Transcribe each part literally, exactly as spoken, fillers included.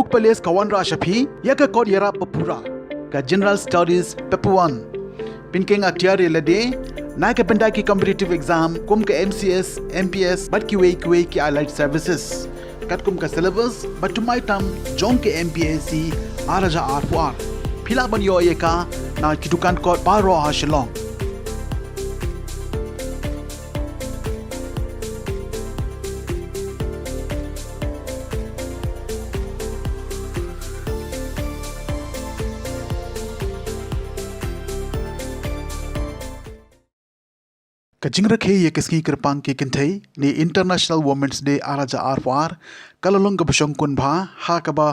Uk Palace ka wanrah sha phi ïa ka kot ïarap ba pura ka General Studies Paper one. Pynkieng atiar ïa lade na ka bynta ki competitive exam kum ka M C S, M P S bad kiwei kiwei ki allied services. Katkum ka syllabus bad thymmai tam jong ka M P S C ar hajar arphew ar. Phi lah ban ïoh ïa ka na ki dukan kot baroh ha Shillong. Ka jingrakhe ïa ka sngi kyrpang ki kynthei ne International Women's Day ar hajar arphew ar ka la long kaba shongkun bha, ha kaba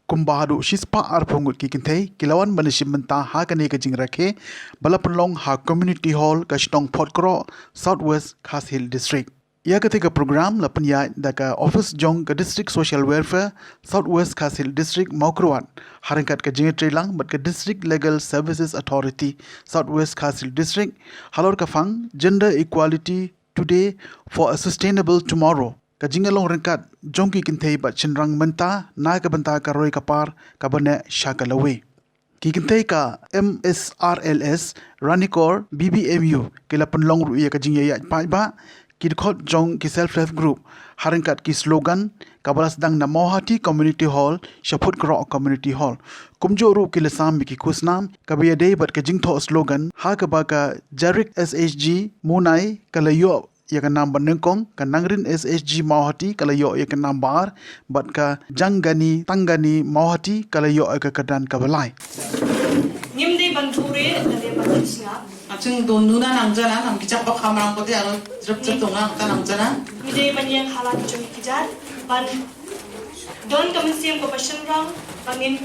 kumba haduh shispah arphew ngut ki kynthei ki la wan ban ïashim bynta ha kane ka jingrakhe ba la pynlong ha Community Hall ka shnong Photkroh, South West Khasi Hills District. Ïa kata ka program la pynïaid da ka office jong ka District Social Welfare, South West Khasi Hills District, Mawkyrwat, ha ryngkat ka jingïatreilang bad ka District Legal Services Authority, South West Khasi Hills District, halor ka phang Gender Equality Today for a Sustainable Tomorrow. Ka jingïalong ryngkat jong ki kynthei bad shynrang mynta na ka bynta ka roi ka par kaba neh sha ka lawei. Ki kynthei ka M S R L S, Ranikor, B B M U ki la pynlong ruh ïa ka jingïaid paidbah, ki dkhot jong ki self help group, ha ryngkat ki slogan kaba la sdang na Mawhati Community Hall sha Photkroh Community Hall. Kumjuh ruh ki la sam ïa ki khusnam kaba ïadei bad ka jingthoh slogan, ha kaba ka Jarik S H G Munai ka la ïoh ïa ka nam ba nyngkong, ka Nangrin S H G Mawhati ka la ïoh ïa ka nam ba ar, bad ka Jangani Tangani Mawhati ka la ïoh ïa ka kyrdan kaba lai. Ngim dei ban buhrieh lane ban sngap. Hashing don nuna nang jana, nam ki jak bak hamrang kote aro jrep jrep donga ka nang jana. Ngi dei ban ïeng ha la ki jong ki jar, ban don ka mynsiem kaba shynrang, ba ngin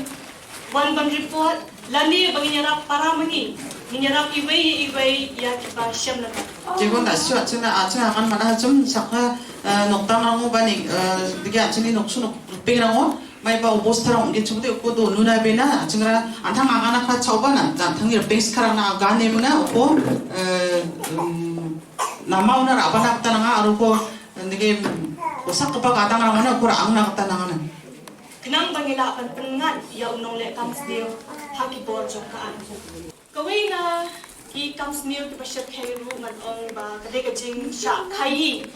wan ban report, lane ba ngin ïarap para ma ngi, ngin ïarap iwei ïa iwei ïa kiba shem lyngngoh. Jingkhuslai, hashing na, hashing hakan mana hashing saka, eh, noktam rango bani, eh, digi hashing ni noksu nok ping rango, mai ba ubos tarong, ge chukde ko do nuna bena, hashing ra, antang hakan ka chau bana, antang ni ping sekarang na gane muna, ko, eh, mm, nama una ra bana tananga, aru ko, digi, ko sak ba katang rango na, ko ra ang na tananga na. Khnang ba ngi lah ban pynngat ïa u nongleh kam sniew ha ki bor jong ka aiñ. Kawei na ki kam sniew kiba shyrkhei ruh ngan ong ba ka dei ka jingshah khaïi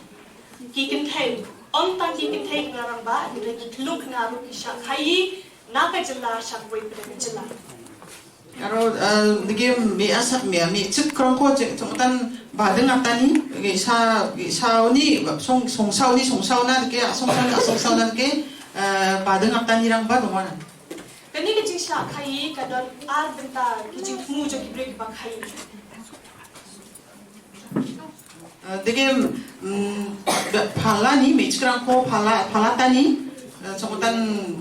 ki kynthei. Ym tang ki kynthei khynnah rangbah, hynrei ki khyllung khynnah ruh ki shah khaïi na ka jylla sha kawei pat ka jylla. Aro, eh, digi mi asa mi mi chik krong ko chik chongtan ba deng atani, gi sa, gi sa ni, song, song sa ni, song sa na digi, song sa ni, song sa na digi, eh, ba deng atani rangbah dong wana. Kane ka jingshah khaïi ka don ar bynta ki jingthmu jong ki briew kiba khaïi. Eh, digi, mm, phala ni, mi chik krong ko phala, phala tani, eh, chongtan,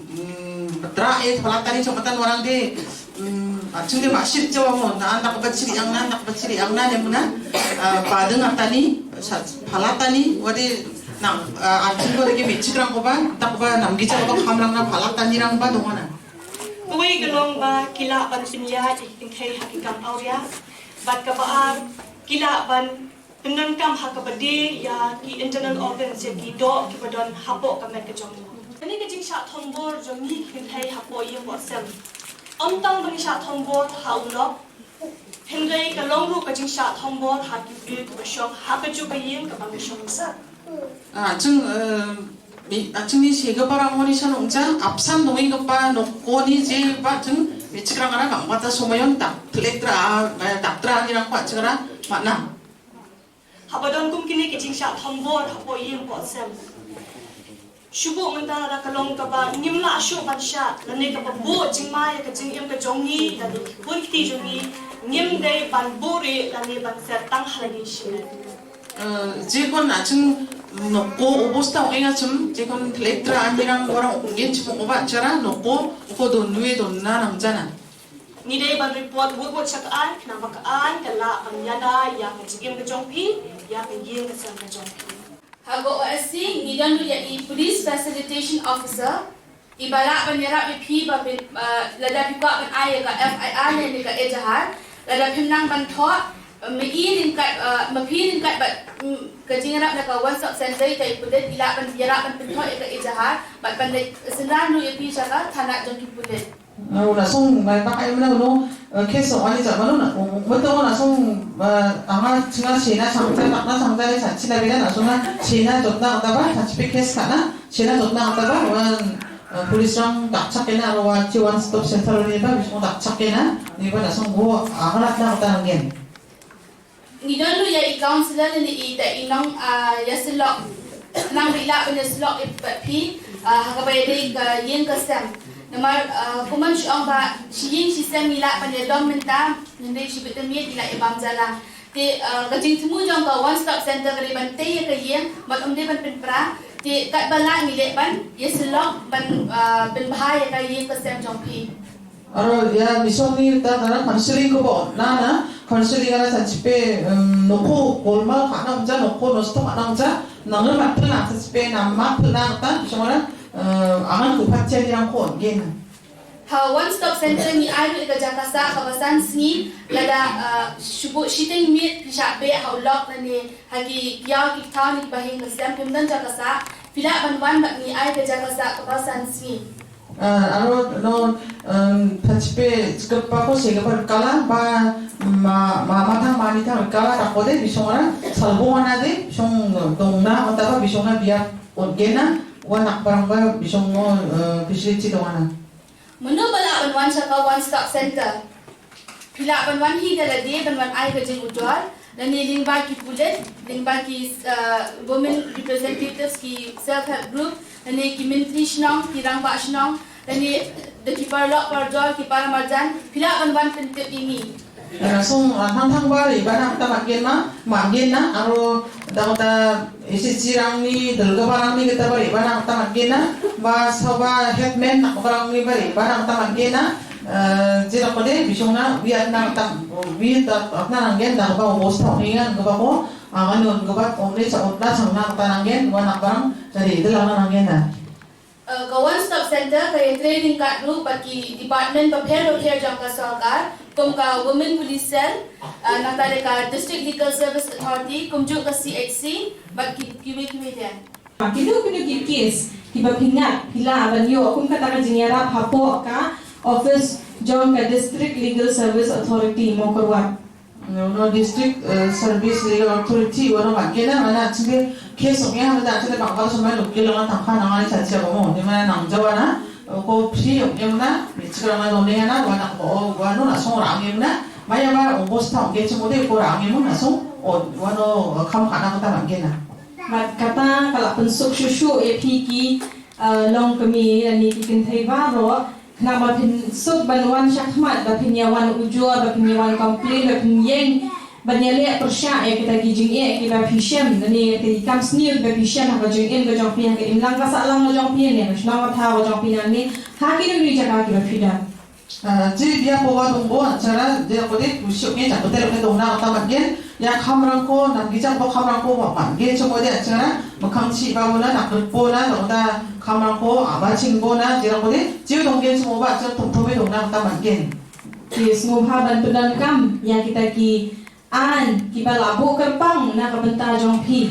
mm, batra eh, phala tani, chongtan warang de, mm, ah, ching de ma shit jawa mo, na, na ka bachiri ang na, na ka bachiri ang na, ne muna, eh, ba deng atani, sa, phala tani, wadi, na, eh, ah, ching ko digi mi chik krong ko ba, tak ba, nam gi jawa ba hamrang na phala tani rangbah dong wana. Kawei ka long ba ki lah ban pynïaid ïa ki kynthei ha ki kam awria, bad kaba ar, ki lah ban pyndonkam ha kaba die ïa ki internal organs, ïa ki doh kiba don hapoh ka met ka jong ngi. Kane ka jingshah thombor jong ngi ki kynthei hapoh ïing hapoh sem. Ym tang ba ngi shah thombor ha u lok, hynrei ka long ruh ka jingshah thombor ha ki briew kiba shong ha kajuh ka ïing kaba ngi shong sah. Ah, ching, eh, mi, ah, ching ni shi ka parang mo ni sa nong cha, apsan nong ing ka pa nok ko ni je ba ching, mi chik krong ara bang mata somayon tak, tlek tra, eh, tak tra ni rang pa ching ara, ma na. Haba don kum kine ki jingshah thombor hapoh ïing hapoh sem. Shu buh mynta lada ka long kaba ngim lah shuh ban shah, lane kaba buh jingma ïa ka jingim ka jong ngi, lane ki khun kti jong ngi, ngim dei ban buhrieh, lane ban ser tang ha la ngi shisha. Eh, jikon aching noko ubos ta ong aching, jikon tlek tra ani rang warang ong ngin chim ong uba chara noko, ko don nui don na nang jana. Ngi dei ban report wut wut sha ka aiñ, khnang ba ka aiñ ka lah ban ïada ïa ka jingim ka jong phi, ïa ka ïing ka sem ka jong phi. Ha ka O S C ngi don ruh ïa i Police Facilitation Officer, i ba lah ban ïarap ïa phi ba phin, ah, lada phi kwah ban ai ïa ka F I R ne ka ejahar, lada phim nang ban thoh, Me i ryngkat, uh, me phi ryngkat bad, mm, ka jingïarap na ka One Stop Center ïa i pulit, i lah ban ïarap ban pynthoh ïa ka ejahar bad ban leit synran ruh ïa phi sha ka thana jong ki pulit. Nga u na song mai bak ai mena u no, eh, case ong ani ja mano na, u beto na song, eh, anga chinga chena sangja tak na sangja ni sa china bina na song na chena jot na kata ba, ta chipi case ka na chena jot na kata ba, wan, eh, police rang dak chak ina ro wa chi One Stop Center ni ba, bisong dak chak ina ni ba na song go anga lat na kata ngen. Ngi don ruh ïa i counselor ne i ta i nong, ah, ïa selok. Nang ri lah ban ïa selok i pat phi, ah, ha kaba ïadei ka ïing ka sem. Namar, ah, kumban shu ong ba shi ïing shi sem ngi lah ban ïa dom mynta, hynrei shi bit miet ngi lah ïa bam jala. Te, ah, ka jingthmu jong ka One Stop Center ka dei ban tei ïa ka ïing, bad ym dei ban pynpra. Te katba lah ngi leh ban ïa selok ban, ah, pynbha ïa ka ïing ka sem jong phi. Aro ïa misong ni ta tara counseling ko bo na na counseling ana san chipe, em, noko kolma ka na ja noko nosto ka na ja nang mat pla san chipe na mat pla ta misong na, em, aman ko pat chen yang ko gen. Ha One Stop Center ngi ai ruh ka jaka sah kaba san sngi lada, eh, shubu shiteng miet phi shah beh ha u lok lane ha ki ïaw ki thaw ne ki bahing ka sem phim don jaka sah phi lah ban wan bad ngi ai ka jaka sah kaba san sngi. Ah, aro no, em, ta chipe chikap pa ko se ka pa kala ba ma, ma, ma thang ma ni thang kala ta ko de bisong ra, salbo ana de, bisong dong na, ta ba bisong na biar on gena, wan ak barang ba bisong no, eh, facility dong ana. Mano ba lah ban wan sha ka One Stop Center. Phi lah ban wan hi da lade ban wan ai ka jingujor, lane lyngba ki pulit, lyngba ki, uh, women representatives ki self help group, lane ki myntri shnong, ki rangbah shnong, lane da ki paralok parajor, ki paramarjan, phi lah ban wan pyntip ïa ngi. Nga song, ah, thang thang ba ri ba nang ta mat gen ma, mat gen na, aro da da S C rang ni, dal ga ba rang ni kita ba ri ba nang ta mat gen na, ba sa ba headman na ba rang ni ba ri ba nang ta mat gen na, eh, jira ko de, bisong na, wi at nang ta, wi ta, at nang gen, da ba mo sa ni ngan, ga ba mo, ah, ngan yon, ga ba, om ni sa, om na, sang nang ta nang gen, ba nang ba rang, jadi, dal nang gen na. Uh, ka One Stop Center ka ïatrei ryngkat ruh bad ki department bapher bapher jong ka sorkar, kum ka Women Police Cell, uh, nangta de ka District Legal Service Authority, kumjuh ka C H C, bad ki kiwei kiwei de. Kino kino ki case kiba phi ngat phi lah ban ïoh kum kata ka jingïarap hapoh ka office jong ka District Legal Service Authority Mawkyrwat. Uno District, eh, Service Legal Authority, uno mat gen na, mana chile case ong ya, mana chile bang bang semai lo kilo ngan tangka nang ani chacha ba mo, ni mana nang jawa na, ko phi ong ya mana, ni chikra ngan dong ya na, wana ko, wano na song rang ya mana, maya ba ong bos tang ke chimo de ko rang ya mana song, o, wano kam kana kata mat gen na. Mat kata ka la pynsuk shu shu ya phi ki, eh, long kami, ani ki kynthei baroh, khnang ba phin suk ban wan shakhmat, ba phin ïa wan ujor, ba phin ïa wan complain, ba phin ïeng ban ïaleh pyrshah ïa kita ki jingeh kiba phi shem, lane kita ki kam sniew kiba phi shem ha ka jingim ka jong phi, ha ka imlang ka sahlang ka jong phi, ne ha ka shnong ka thaw ka jong phi, ne ha kino kino ki jaka kiba phi don. Ah, ji bia po wa dong bo, chara, de ko de, ku shuk ne, chak ko de, dong na, ta mat gen. Ïa kham rang ko, nam gi jang ko kham rang ko, wa mat gen chmo de, chara, ma kham chi ba mo na, na kut po na, dong da kham rang ko, a ba ching bo na, jira ko de, jiu dong gen chmo ba, jira tum tum dong na, ta mat gen. Ki sngewbha ban pyndonkam ïa kita ki aiñ kiba la buh kyrpang na ka bynta jong phi.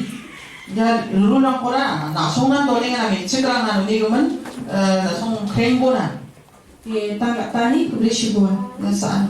Ïa ru rang ko ra, na song na to ne na mi chik rang na ni ko man, eh, na song khreng bo na. Ki tang ka ta ni, khublei shibun. Na sa an.